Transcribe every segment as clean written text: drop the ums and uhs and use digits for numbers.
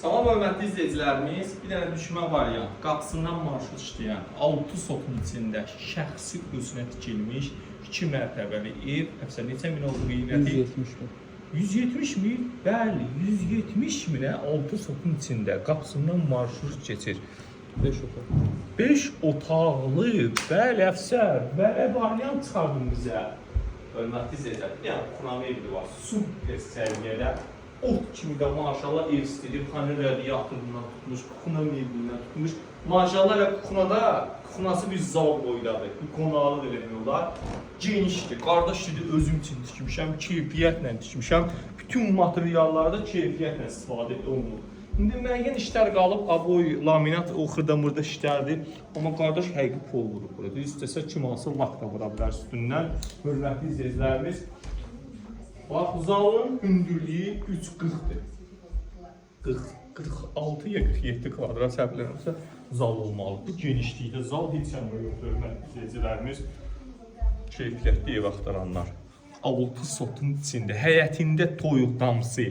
Salam hörmətli izləyicilərimiz, bir dənə düşmə variant, qapısından marşrut işləyən, 6 sotun içində şəxsi özünə tikilmiş 2 mərtəbəli ev. Əfsər, neçə min oldu qiyməti? 170 min. 170 min? Bəli, 170 minə 6 sotun içində qapısından marşrut keçir. 5 otaq. 5 otaqlı, bəli əfsər, belə variant çıxardın bizə. Hörmətli izləyicilər, bir dənə xunam evi var, super səviyyədə. Ot kimi də maşallah ev istəyir, panel radiatorundan tutmuş, kuxuna mebelindən tutmuş. Maşallah elə kuxunada, kuxunası bir zal boydadır, bir qonaqlıq eləmək olar. Genişdir, qardaş dedi özüm üçün tikmişəm, keyfiyyətlə tikmişəm. Bütün materiallarda keyfiyyətlə istifadə olunur. İndi müəyyən işlər qalıb, aboy, laminat o xırda-mırda işlərdir. Amma qardaş həqiqi pol vurub bura. İstəsə kim alsa lak da vura bilər üstündən. Hörmətli izləyicilərimiz. Bax, zalın hündürlüyü 3,40-dır. 40, 46 ya 47 kvadrat səhv eləmirəmsə zal olmalıdır. Bu genişlikdə zal heç yana yoxdur, hörmətli izləyicilərimiz. Keyfiyyətli ev axtaranlar. 6 sotun içində, həyətində toyuq damısı,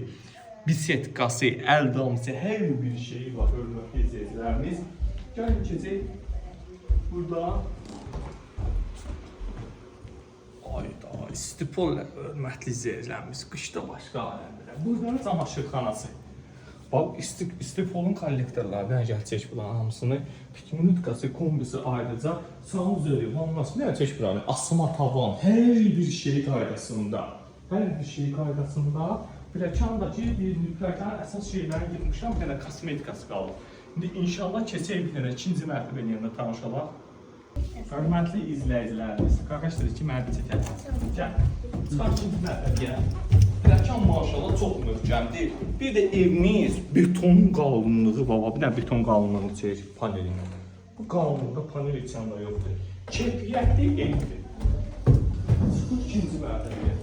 bisetkası, əl damısı, hər bir şeyi var, hörmətli izləyicilərimiz. Gəlin keçək burada. Ayda, istipol hörmətli izləyicilərimiz, qışda başqa aləmdir. Burada camaşırxanası. Bax, istifolun kollektorları, nə gəl çək buranın hamısını. Pitminutkası, kombisi ayrıca, sanuzeli, vannası, nə çək buranı, asma tavan, hər bir şey qaydasında. Hər bir şey qaydasında. Pilləkandakı bir pilləkənin əsas şeylərini yığmışam, bir dənə kosmetikası qalıb. İndi inşallah keçək bir dənə ikinci mərtəbənin yanında tanış olaq. Hörmətli izləyicilərimiz, qardaş dedi ki, məni də çəkər. Gəl. Çıxar ikinci mərtəbəyə. Pilləkən maşallah çox möhkəmdir. Bir də evimiz beton qalınlığı baba, bir dənə beton qalınlığı çək panelin. Bu qalınlıqda panel heç yanda yoxdur. Keyfiyyətli evdir. Çıxır ikinci mərtəbəyə.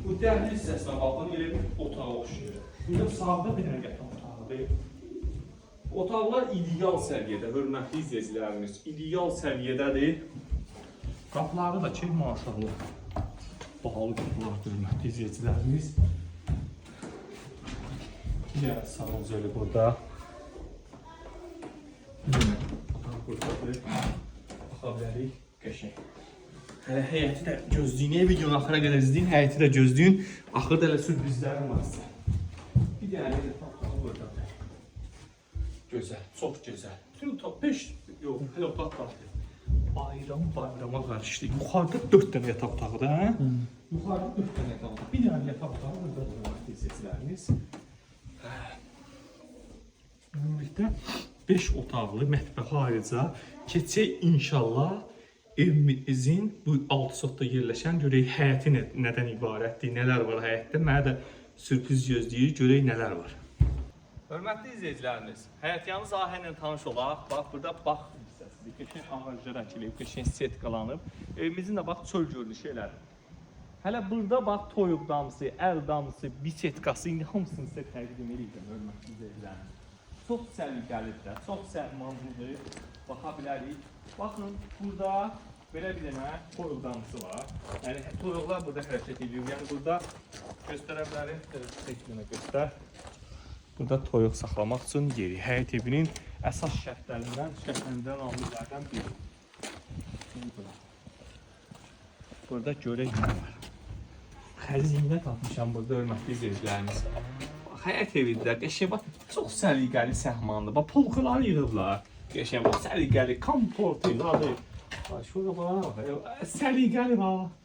Bu dəhliz hissəsinə baxın, elə bir otağa oxşayır. Burada sağda bir dənə yataq otağıdır. Otaqlar ideal səviyyədə, hörmətli izləyicilərimiz, ideal səviyyədədir. Qapıları da ki, maşallah, bahalı qapılardır, hörmətli izləyicilərimiz. Bir dənə salon zeli burada. Bir dənə otaq buradadır. Baxa bilərik, qəşəng. Hələ həyəti də gözləyin, videonun axıra qədər izləyin, həyəti də gözləyin. Axırda elə sürprizlərim var sizə. Bir dənə də otaq buradadır. Gözəl, çox gözəl. Bütün otaq 5 yox, hələ otaq qaldı. Bayram bayrama qarışdı. Yuxarıda 4 dənə yataq otağıdır, hə? Yuxarıda 4 dənə yataq otağı. Bir dənə yataq otağı burada hörmətli izləyicilərimiz. Ümumilikdə 5 otaqlı mətbəxi ayrıca keçək inşallah evimizin bu 6 sotda yerləşən görək həyəti nədən ibarətdir, nələr var həyətdə. Mənə də sürpriz gözləyir, görək nələr var. Hörmətli izləyicilərimiz, həyətyanı sahə ilə tanış olaq. Bax, burada bağ hissəsidir. Qəşəng ağaclar əkilib, qəşəng setkalanıb. Evimizin də bax çöl görünüşü elədir. Hələ burada bax toyuq damısı, əl damısı, bisetkası, indi hamısını sizə təqdim edirəm hörmətli izləyicilərimiz. Çox səliqəlidir də, çox səhmanlıdır. Baxa bilərik. Baxın, burada belə bir dənə toyuq damısı var. Yəni toyuqlar burada hərəkət edir. Yəni burada göstərə bilərim. Tək dənə göstər. Burada toyuq saxlamaq üçün yeri. Həyət evinin əsas şərtlərindən, şərtləndirən amillərdən biri. Şimdi bura. Burada görək nə var. Xəzinə tapmışam burada hörmətli izləyicilərimiz. Bax, həyət evidir, qəşəng bax, çox səliqəli səhmandır. Bax, polkaları yığıblar. Qəşəng bax, səliqəli komportu, zadı. Bax, şurada bana bax, səliqəli bax.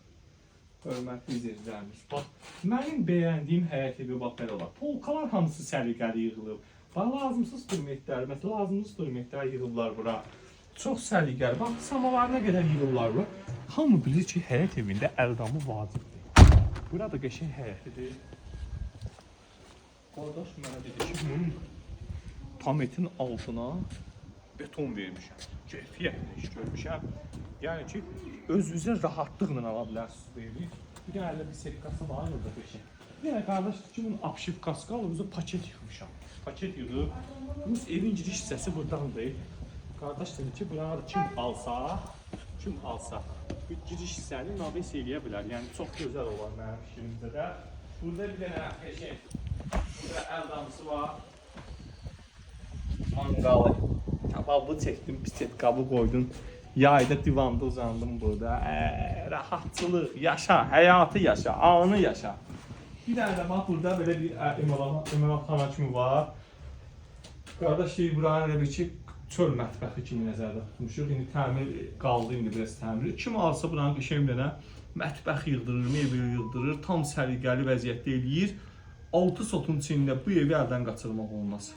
Hörmətli izləyicilərimiz, bax, mənim bəyəndiyim həyət evi bax belə olar. Polkalar hamısı səliqəli yığılıb. Bax, lazımsız instrumentlər, məsələn, lazımsız instrumentlər yığıblar bura. Çox səliqəli. Bax, samavarına qədər yığıblar bura. Hamı bilir ki, həyət evində əldamı vacibdir. Burada qəşəng həyətidir. Qardaş mənə dedi ki, bunun pametin altına beton vermişəm. Keyfiyyətlə iş görmüşəm. Yəni ki, özünüzə rahatlıqla ala bilərsiniz bu evi. Bir dənə elə bir setkası var burada qəşəng. Bir dənə qardaş ki, bunun apşivkası qalıb, özü paket yığmışam. Paket yığıb. Bu evin giriş hissəsi burdandır. Qardaş dedi ki, buranı kim alsa, kim alsa bu giriş hissəni naves eləyə bilər. Yəni çox gözəl olar mənim fikrimcə də. Burada bir dənə qəşəng burada əl damısı var. Manqalı. Kababı çəkdim, piset qabı qoydum. Yayda divanda uzandım burada. Rahatçılıq, yaşa, həyatı yaşa, anı yaşa. Bir dənə də bax burada belə bir emalatxana kimi var. Qardaş şey buranı elə bir ki, çöl mətbəxi kimi nəzərdə tutmuşuq. İndi təmir qaldı, indi biraz təmir. Kim alsa buranı qəşəng bir dənə mətbəx yığdırır, mebel yığdırır, tam səliqəli vəziyyətdə eləyir. 6 sotun içində bu evi əldən qaçırmaq olmaz.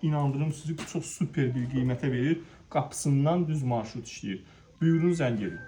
İnandırım sizi, bu çox super bir qiymətə verir. Qapısından düz marşrut işləyir. Buyurun, zəng edin.